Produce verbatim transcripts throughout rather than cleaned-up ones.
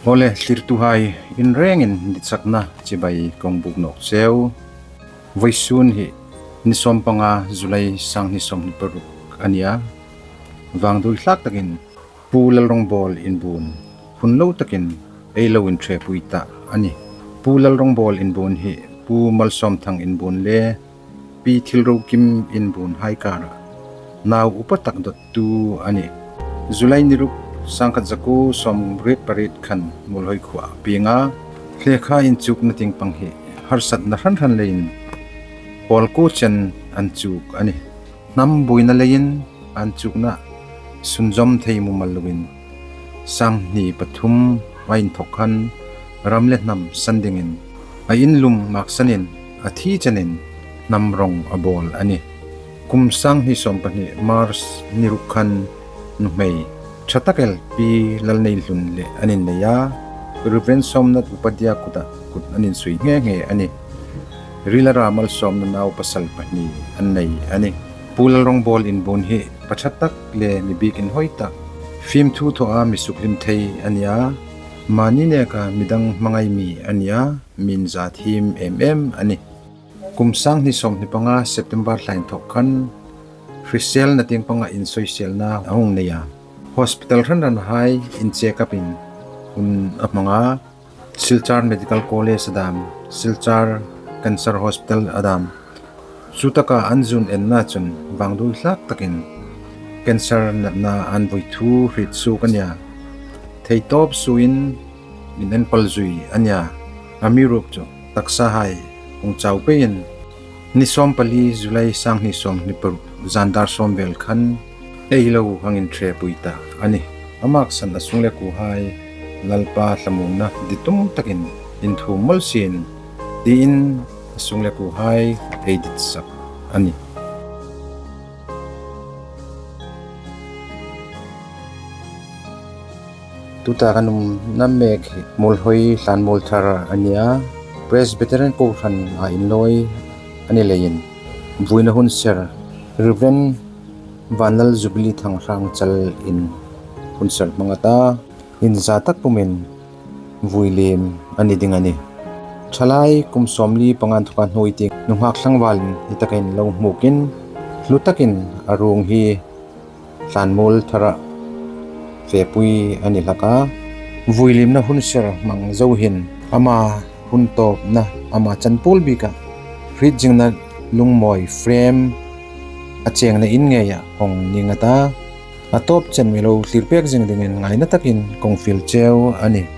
Awle, thlirtuhai, in rengin ditsakna chibai kong buk nawk cheu. Vawisun hi ni sawmpanga July sanghni sawmhni paruk a nih a. Vangduoi hlak takin Pu Lalrawngbawl Inbuon hun lo takin ei lo inṭhepui ta a nih. Pu Lalrawngbawl Inbuon hi Pu Malsawmthang Inbuon le Pi Thilrokim Inbuon hai kara nau upa tak dawttu a nih. July ni ruk, sangkhat zakuo sawmriet pariet khan Muolhoi khuoa a pieng a. Lekha inchukna tieng pang hi harsatna hran hran leiin pawl kuo chen an chuk a nih. Hnam buoina leiin an chukna sunzawm thei mumal loin, sanghni pathum a inthok khan ram le hnam san dingin a in lum maksanin a thi chenin hnam rawng a bawl a nih. Kum sanghni sawmpahni March ni ruk khan nuhmei ṭha tak el Pi Lalneihlun le an innei a, Reverend Somnath Upadhyaya kuta kut an insui nghe nghe a nih. Rila ra malsawmna nau pasal pahni an nei a nih. Pu Lalrawngbawl Inbuon hi pa ṭha tak le mi biekin hawi tak, fimthu thawa mi sukhlim thei a ni a, mani neka midang hmangai mi a ni a, min za thiem em em a nih. Kum sanghni sawmhni panga September thla inthok khan hriselna tieng panga insoiselna a hung nei a. Hospital hran hran hai in check up in hun a hmang a, Silchar Medical College a dam, Silchar Cancer Hospital a dam. Chutaka an zun enna chun vangduoi hlak takin cancer natna an vui thu hriet suok a nih a. Theitawp suoin min en pal zui a nih a. Amiruokchu taksahai hung chau peiin ni sawmpali July sanghni sawmhni paruk zan dar sawm vel khan ei lo hang inṭhepui ta a nih. A maksan a sung le kuohai Lalpa thlamuongna ditum takin inthuom mawl sien tiin a sung le kuohai ei ditsak a nih. Tuta kan umna mek hi Muolhoi Lhanmuol Thara a ni a, Presbyterian Kohran a inlawi a ni leiin vuina hun ser Reverend Vanlal Jubilee Thangrangchal in hun ser hmang a ta, inza tak pumin vui liem a ni ding a nih. Thalai kum sawmli panga inthoka hnuoi tieng nunghak tlangvalin hi takin lo hmukin hlu takin a ruong hi Lhanmuol Thara fepui a ni hlak a. Vui liemna hun ser hmang zo hin ama hun tawpna ama chanpuol bika hriet zingna lungmawi frame a chengna in ngeia hawng ning a ta. A tawp chen mi lo thlir pek zing dingin ngaina takin kong fiel cheu a nih.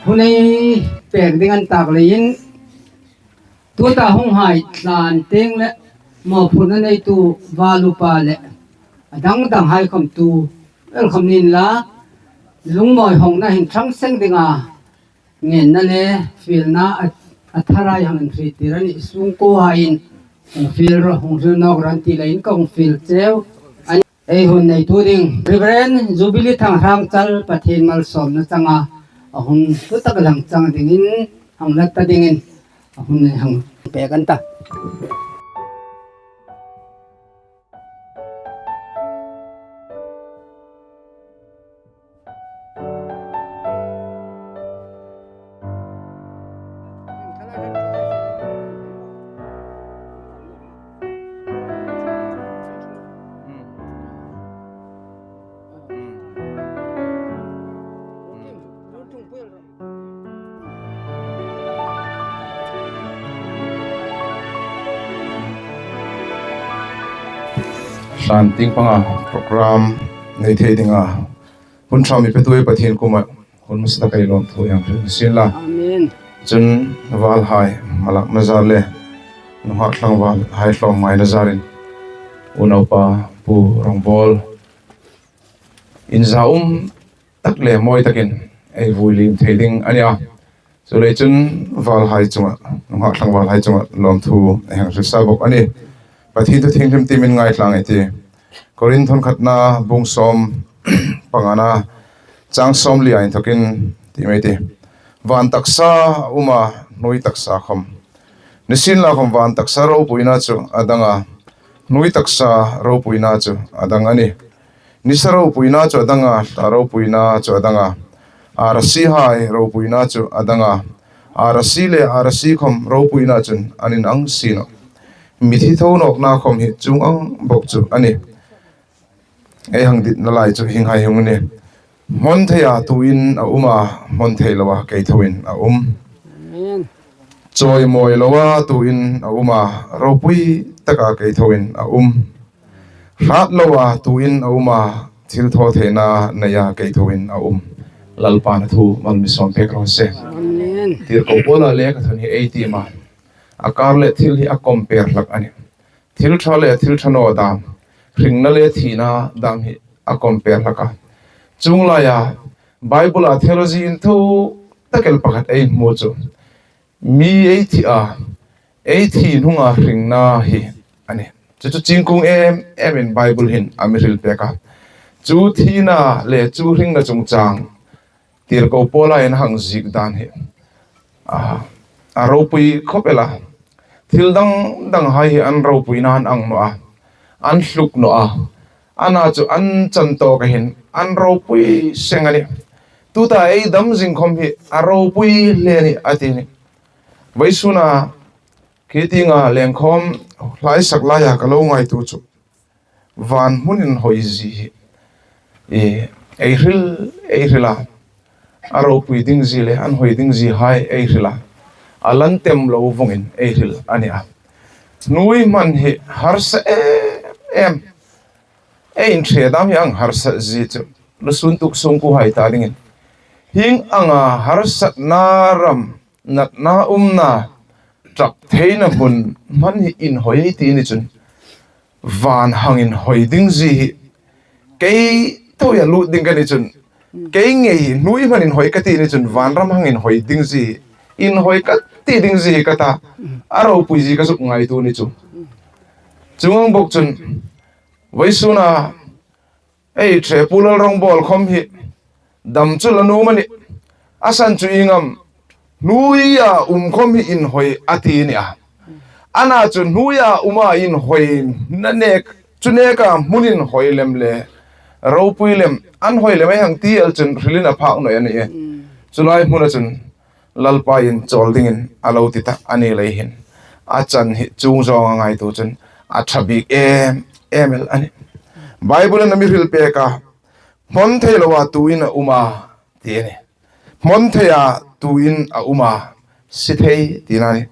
Hun ei pek ding an tak leiin, tuta hunghai tlan tieng le mawphurna neitu val upa le a dang danghai khawm tu el khawm ni inla, lungmawi hawngna hin ṭhang seng dinga ngenna le fielna a, a tharai hang inhriettir a nih. Sungkuohaiin hung fiel rawh, hung hril nawk rawh an ti leiin ka hung fiel cheu. An ei hun neitu ding Reverend Jubilee Thanghrangchal, Pathien malsawmna changa a hun thutak lang chang dingin hang la ta dingin a hun hang pek an ta. Hlan tieng panga program nei thei dinga hun ṭha mi petu ei Pathien kuoma hun hmasa taka ei lawmthu ei hang hril sien la. Amen. Chun valhai malakna zar le nunghak tlangvalhai hlawm ngaina zarin unaupa Pu Rongbawlin zaum tak le mawi takin ei vui liem thei ding a nih a. Chuleiin chun valhai chunga, nunghak tlangvalhai chunga lawmthu ei hang hril sa bawk a nih. Pathien thu thienghlim timin ngaithla ei tih. Korinth khatna bung sawm pangana chang sawmlia inthokin ti mei ei tih. Van taksa a um a, hnuoi taksa khawm. Nisienlakhawm van taksa ropuina chu a dang a, hnuoi taksa ropuina chu a dang a nih. Nisa ropuina chu a dang a, thla ropuina chu a dang a, arisihai ropuina chu a dang a, arisi le arisi khawm ropuina chun an inang si nawh. Mithi thonawkna khawm hi chuong ang bawk chu a nih. Ei hang ditna lai chu hienghai hung nih. Hmawn theia tuin a um a, hmawn thei loa keithoin a um. Amen. Chawimawi loa tuin a um a, ropui taka keithoin a um. Hrat loa tuin a um a, thilthawtheina neia keithoin a um. Lalpan a thu mal mi sawm pek raw se. Amen. Tirko Paula lekhathun hi ei tiem a, a kar le thil hi a compare hlak a nih. Thil ṭha le thil ṭha naw dam, hringna le thina dam hi a compare hlak a. Chuong laia Bible-a theology inthawk tak el pakhat ei hmu chu, mi ei thi a, ei thi hnunga hringna hi a nih. Chu chu chingkung em emin Bible hin a mi hril pek a. Chu thina le chu hringna chungchang tirko Paula'n a hang ziek dan hi, a, a ropui khawp el a. Thil dang danghai hi an ropuina an ang naw a, an hluk naw a, ana chu an chan tawka hin an ropui seng a nih. Tuta ei dam zing khawm hi a ropui hle a nih a ti a nih. Vawisuna khi tienga lengkhawm hlaisak laia ka lo ngaituo chu, van hmun inhawi zie hi, e, ei hril, ei hril a, a ropui ding zie le an hawi ding ziehai ei hril a, a lan tem lo vawngin ei hril a nih a. Hnuoi hman hi harsa em em, ei inṭhe dam hi a hang harsa zie chu, lusun tuk sungkuohai ta dingin, hieng anga harsatna ram, natna umna, ṭap theina hmun hman hi inhawi ti ni chun, van hang inhawi ding zie hi kei thaw a lut ding ka ni chun, kei ngei hi hnuoi hman inhawi ka ti ni chun, vanram hang inhawi ding zie hi, inhawi ka ti ding zie hi ka ta, a ropui zie ka zuk ngaituo ni chu. Chuong ang bawk chun, vawisuna ei ṭhe Pu Lalrongbawl khawm hi dam chu la nuom a nih. A san chu ieng am, hnuoia um khawm hi inhawi a ti a nih a. Ana chu hnuoia uma inhawina nek, chu neka hmun inhawi lem le ropui lem, an hawi lem ei hang ti el chun hrilin a phak naw a nih e. Chu lai hmuna chun Lalpa'n chawl dingin a lo ti ta a ni lei hin, a chan hi chuong zawnga ngaituo chun a ṭha bik em em el a nih. Bible-in a mi hril pek a, hmawn thei loa tuin a um a, ti a nih. Hmawn theia tuin a um a, sie thei tina a nih.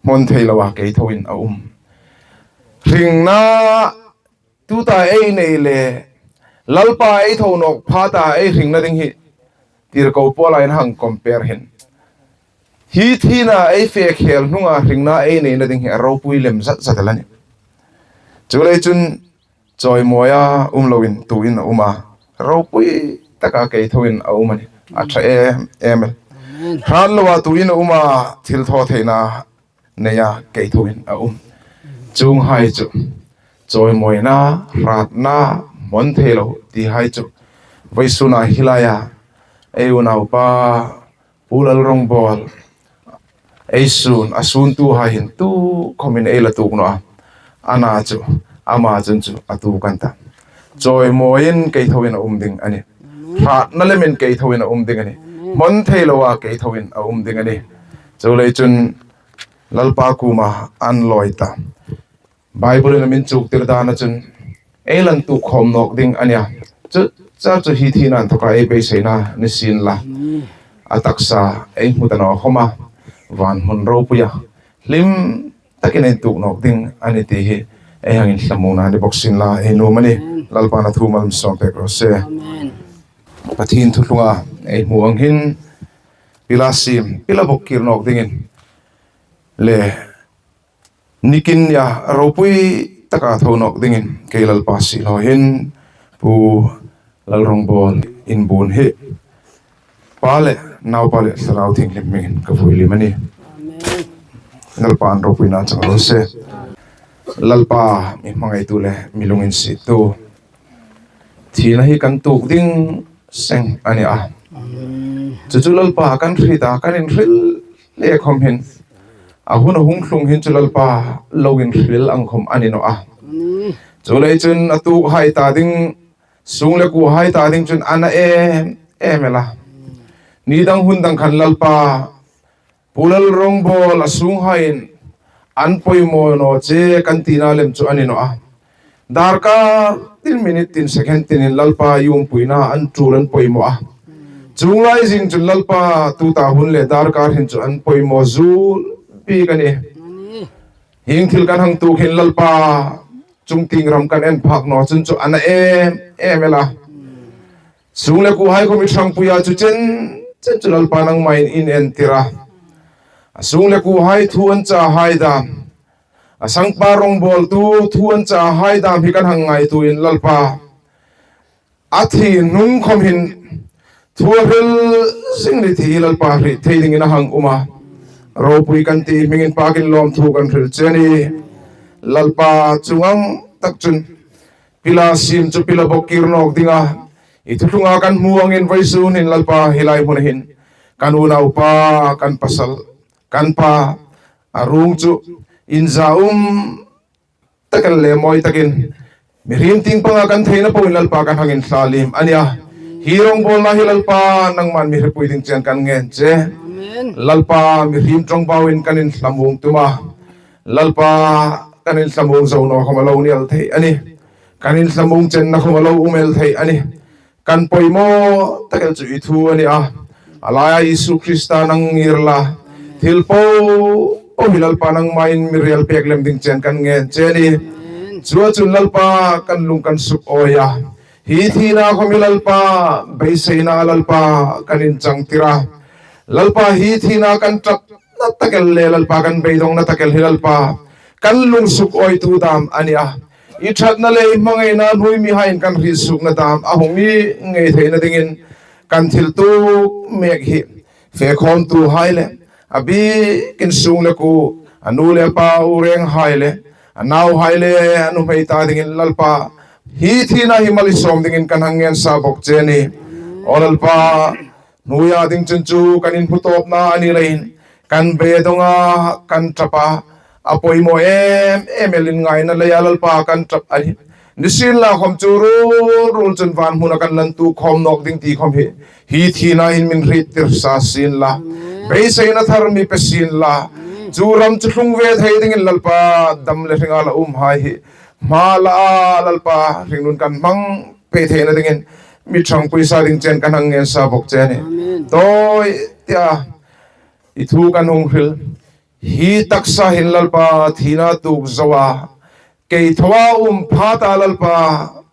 Hmawn thei loa keithoin a um. Hringna tuta ei nei le Lalpa ei tho nawk phata ei hringna ding hi tirko Paula'n a hang compare hin, Hi thina ei fe khel hnunga hringna ei neina ding hi a ropui lem zat zat a nih. Chuleiin chun chawimawia um loin tuin a um a. Ropui taka keithoin a um a nih. A ṭha em em. Hrat loa tuin a um a, thilthawtheina neia keithoin a um. Chuonghai chu chawimawina, hratna, hmawn thei lo tihai chu vawisuna hi laia ei unaupa Pu Lalrongbawl, ei sun, a suntuhai hin tu khawmin ei la tuok naw a. Ana chu, ama chun chu a tuok a ni ta. Chawimawiin keithoin a um ding a nih. Hratna lemin keithoin a um ding a nih. Hmawn thei loa keithoin a um ding a nih. Chuleiin chun Lalpa kuoma an lawi ta. Bible-in a mi inchuktir dana chun ei la intuok khawm nawk ding a nih a. Chu, chu chu hi thina inthawka ei beiseina ni sienla. A taksa ei hmu ta naw khawma van hmun ropuia hlim takin ei intuok nawk ding a nih ti hi ei hang inhlamuongna ni bawk sienla ei nuom a nih. Lalpan a thu mal mi sawm pek raw se. Amen. Pathien thu hlunga ei hmu ang hin pila siem, pila bawkkir nawk dingin le nikin nia ropui taka tho nawk dingin kei Lalpa siehlaw hin Pu Lalrongbawl inbuon hi Pa le Naupa le Thlarau Thienghlim hmingin ka vui lem a nih. Amen. Lalpan ropuina chang raw se. Lalpa mi hmangaitu le mi lunginsiettu. Thina hi kan tuok ding seng a nih a. Amen. Chu chu Lalpa kan hriet a, kan inhril le khawm hin. A hun a hung tlung hin chu Lalpa lo inhril ang khawm a ni naw a. Amen. Chuleiin chun a tuokhai ta ding, sung le kuohai ta ding chun a na em em el a. Ni dang hun dang khan Lalpa Pu Lalrongbawl a sunghaiin an poimaw naw che kan tina lem chu a ni naw a. Darkar tin, minute tin, second tinin Lalpa umpuina an tul an poimaw a. Chuong lai zing chun Lalpa tuta hun le darkar hin chu an poimaw zuol bik a nih. Hieng thil kan hang tuok hin Lalpa chungtieng ram kan en phak naw chun chu a na em em el a. Sung le kuohai khawm i ṭhangpui a, chu chen chen chu Lalpa nangmain in entir a. A sung le kuohai thu an chahai dam, a sangpa rongbawltu thu an chahai dam hi kan hang ngaituoin Lalpa, a thi hnung khawm hin thu a hril zing ni ti hi Lalpa hriet thei dingin a hang um a. Ropui kan ti hmingin pakin lawmthu kan hril che a nih. Lalpa, chuong ang tak chun pila siem chu pila bawkkir nawk dinga i thu hlunga kan hmu angin vawisun hin Lalpa hi lai hmuna hin kan unaupa, kan pasal, kan pa, a ruong chu inzaum tak el le mawi takin mihriem tieng panga kan theina poin Lalpa kan hang inthlalim a nih. Hi rongbawlna hi Lalpa nangman mi hripui ding chen kan ngen che. Amen. Lalpa mihriem ṭawngbauin kan inhlamuong tum a. Lalpa kan inhlamuong zo naw khawm a lo ni el thei a nih. Kan inhlamuong chenna khawm a lo um el thei a nih. Kan poimaw tak el chu i thu a nih a. A laia Isu Krista nang ngir la. Thil po po hi Lalpa nangmain mi rel pek lem ding chen kan ngen che a nih. Chu a chun Lalpa kan lung kan suk awi a. Hi thina khawm hi Lalpa, beiseina Lalpa kan inchangtir a. Lalpa hi thina kan ṭap na tak el le Lalpa kan beidongna tak el hi Lalpa kan lung suk awitu dam a nih a. I ṭhatna le i hmangaina hnuoi mihaiin kan hriet suokna dam a hung ni ngei theina dingin kan thil tuok mek hi fe khawmtuhai le a bikin sung le kuo, a nu le pa, u renghai le a nauhai le a nuhmei ta dingin Lalpa hi thina hi mal i sawm dingin kan hang ngen sa bawk che a nih. Aw Lalpa, hnuoia ding chun chu kan inhmu tawpna a ni leiin kan beidong a, kan ṭap a, a poimaw em em el inngaina leia Lalpa kan ṭap a nih. Nisienlakhawm chu ruol ruol chun van hmuna kan la intuok khawm nawk ding ti khawm hi hi thina hin min hriettir sa sienla. Beiseina thar mi pe sienla. Chu ram chu tlung ve thei dingin Lalpa dam le hringa la umhai hi hma la a Lalpa hringnun kan hmang pei theina dingin mi ṭhangpui sa ding chen kan hang ngen sa bawk che a nih. Amen. Tawi tia i thu kan hung hril. Hi taksa hin Lalpa thina tuok zo a, kei thawa um pha ta Lalpa,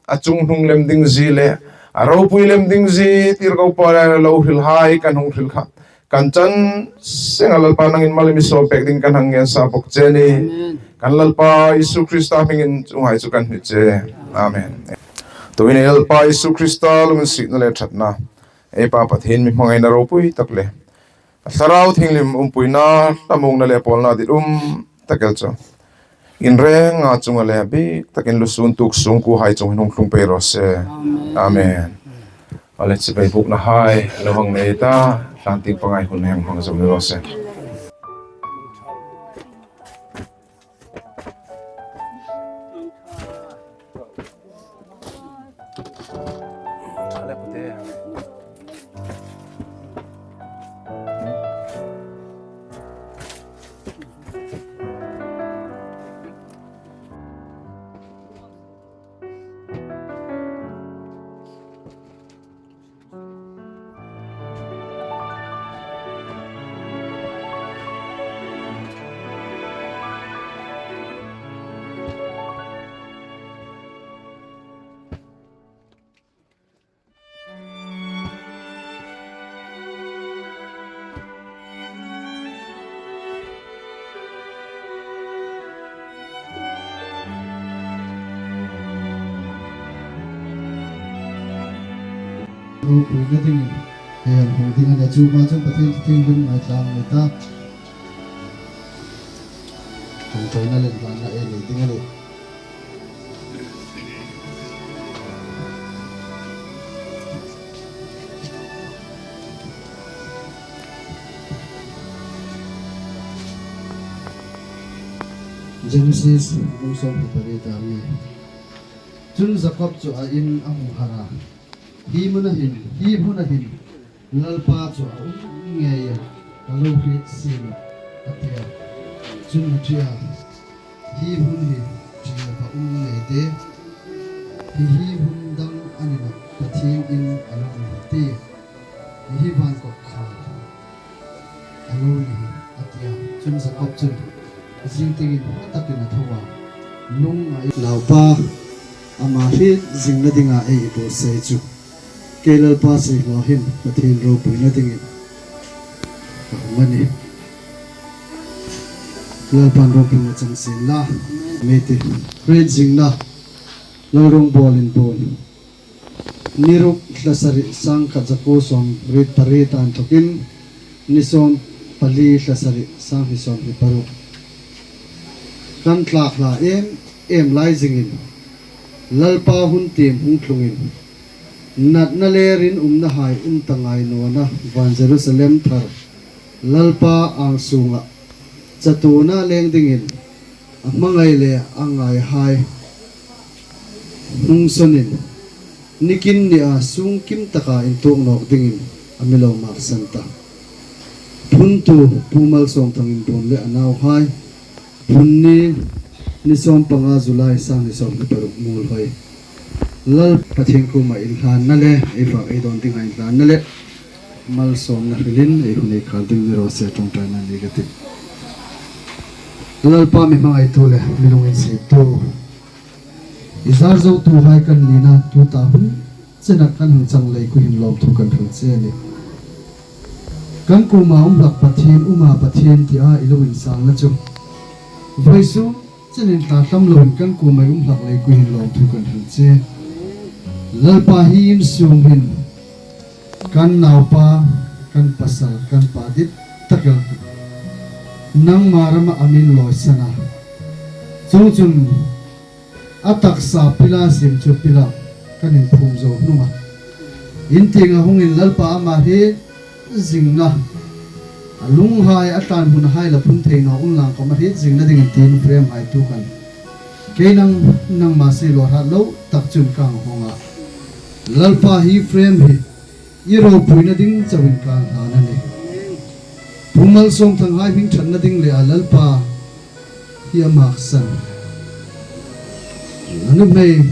a chunghnung lem ding zie le a ropui lem ding zie tirko pa le lo hrilhai kan hung hril kha. Kan chan senga Lalpa nangin mal mi sawm pek ding kan hang ngen sa bok che a nih. Amen. Kan Lalpa Isu Krista hmingin chuonghai chu kan hni che. Amen. Tuhin ei Lalpa Isu Krista lunginsietna le ṭhatna, ei Pa Pathien mi hmangaina ropui tak le a Thlarau Thienghlim umpuina, hlamûngna le pawlna dit um tak el chu in renga chunga le bik takin lusûn tuok sûng kuohai chunga hin hung tlung pei raw se. Amen. Amen. Ale, chibai buknahai lo hang nei ta, tlan tieng pangngai hun hang hmang zo ni raw se. Ropuina dingin hei hang hung ding a nih. Chu ma chun Pathien thu thienghlim ngaithlak ni ta. Hang toina le hlanna ei nei ding a nih. Genesis bung sawmhni pariet a ngai. Chun Jakob chu a in a hung har a, hi hmuna hin, hi hmuna hin Lalpa chu a um ngei a, ka lo hriet sien a, a ti a. Chun a ṭi a, hi hmun hi ṭi a, ka um ngei de. Hi hi hmun dang a ni naw, Pathien in a lo um ti. Hi hi van kawk kha a lo ni hi, a ti a. Chun Jakob chun zing tieng inhma takin a tho a, lungngai, Naupa, ama hriet zingna dinga ei buotsai chu kei Lalpa seihlaw hin Pathien ropuina dingin ka hung a nih. Lalpan ropuina chang sien la. Mite, hriet zingna, Lalrongbawlin bun, ni ruk thla sari sangkhat zakuo sawmriet pariet a inthokin ni sawm pali thla sari sanghni sawmhni paruk. Kan thlak hla em em lai zingin Lalpa hun tiem hung tlungin natna le rinumnahai um ta ngai nawna van Jerusalem thar Lalpa ang sunga chatuona leng dingin a hmangai le a ngaihai hung sawnin, nikin nia sungkim taka intuok nawk dingin a mi lo maksan ta. Phuntu Pu Malsawmthang Inbuon le a nauhai. Phun ni, ni sawmpanga July, sanghni sawmhni paruk, Muolhoi. Lal Pathien kuoma inhlanna le ei fak ei dawn dinga inhlanna le malsawmna hrilin ei hun ei khal ding ni raw se, ṭawngṭaina ni ka ti. Lalpa, mi hmangaitu le mi lunginsiettu, i zar zotuhai kan nina, tuta hun chena kan hang chang lei ku hin lawmthu kan hril che a nih. Kan kuoma um hlak Pathien, uma Pathien tia i lunginsietna chu vawisun chenin tla hlam loin kan kuoma i um hlak lei ku hin lawmthu kan hril che. Lalpa, hi insung hin kan naupa, kan pasal, kan pa dit tak el nangma rama a mi inlawisan a. Chuongchun a taksa pila, siem chu pila kan inphum zo hnunga in tienga hungin Lalpa, ama hriet zingna, a lunghai, a tlan hmunhai la phun thei naw unla khawm a hriet zingna dingin tiin frame hai tu khan kei nang, nangma seihlaw hrat lo tak chun ka hang hawng a. Lalpa, hi frame hi i ropuina ding chauin ka hlan a nih. Pu Malsawmthanghai hming ṭhatna ding le a Lalpa hi a maksan. A nuhmei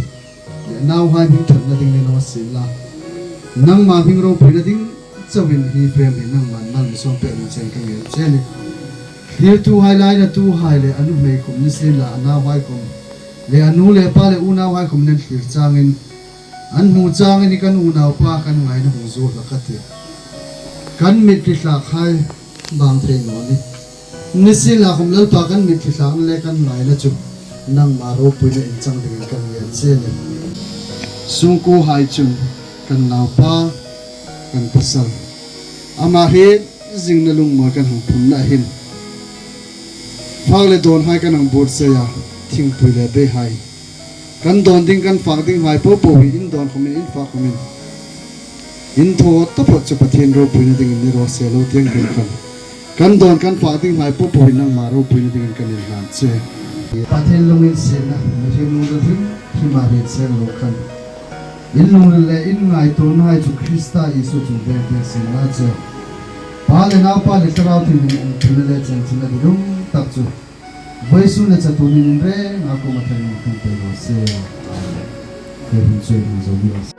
le nauhai hming ṭhatna ding ni naw sien la, nangma hming ropuina ding chauin hi frame hi nangman mal mi sawm pek ding chen ka ngên che a nih. Thlirtuhai, lainatuhai le a nuhmei khawm ni sien la, a nauhai khawm le a nu le pa le unauhai khawm an thlir changin, an hmu changin hi kan unaupa kan ngaina hung zuol hlak a tih. Kan mitthli thlakhai bang thei naw nih. Nisienlakhawm Lalpa, kan mitthli thlakna le kan ngaina chu nangma ropuina inchang dingin kan ngen che a nih. Sungkuohai chun kan naupa, kan pasal, ama hi zingna lungmawi kan hang phunna hin fak le dawnhai kan hang buotsai a, thingpui le beihai, kan dawn ding kan fak dinghai popo hi in dawn khawmin in fak khawmin in thaw taphawt chu Pathien ropuina dingin ni raw se lo tieng ding khan, kan dawn kan fak dinghai popo hi nangma ropuina dingin kan inhlan che. Pathien lunginsietna, mihriem lungril hrim hrima hriet seng lo khan, in lungril le in ngaituonahai chu Krista Isu chun veng veng sien la che. Pa le Naupa le Thlarau Thienghlim umthilna le chengthilna didum tak chu vawisun le chatuon in in renga kuoma thleng hung tlung pei raw se. Amen. He hun chu hung zo ni raw se.